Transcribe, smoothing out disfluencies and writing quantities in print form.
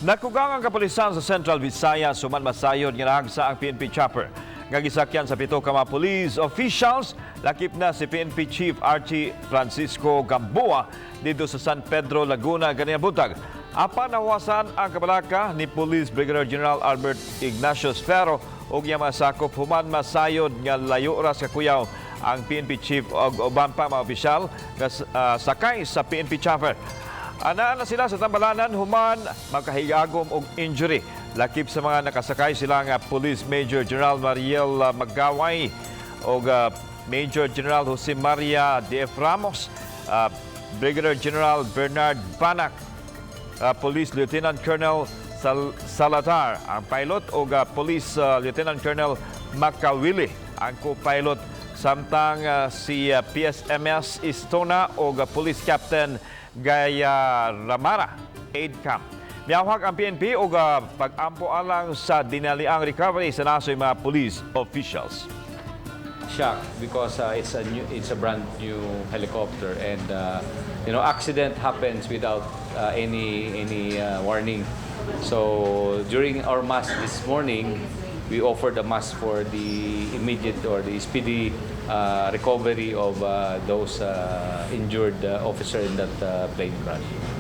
Nakugang ang kapulisan sa Central Visayas human masayod nga nahagsa ang PNP chopper nga gisakyan sa pito ka mga police officials, lakip na si PNP Chief Archie Francisco Gamboa, didto sa San Pedro, Laguna ganinang buntag. Apan nahuwasan ang kabalaka ni Police Brigadier General Albert Ignacio Ferro ug iyang mga sakop human masayod nga layo ra sa kuyaw ang PNP Chief og uban pa mga opisyal nga sakay sa PNP chopper. Anaa na sila sa tambalanan human makahigagom og injury. Lakip sa mga nakasakay sila nga Police Major General Mariel Magaway og Major General Jose Maria D. F. Ramos, Brigadier General Bernard Banac, Police Lieutenant Colonel Salatar, ang pilot, og Police Lieutenant Colonel Makawili, ang co-pilot, samtang si PSMS Istona og Police Captain Gaya Ramara, aide camp. Miawhag ang PNP og pag-ampo alang sa dinaliang recovery sa nasoy mga police officials. Shocked because it's a brand new helicopter and accident happens without any warning. So during our mass this morning, we offered a mass for the immediate or the speedy recovery of those injured officer in that plane crash.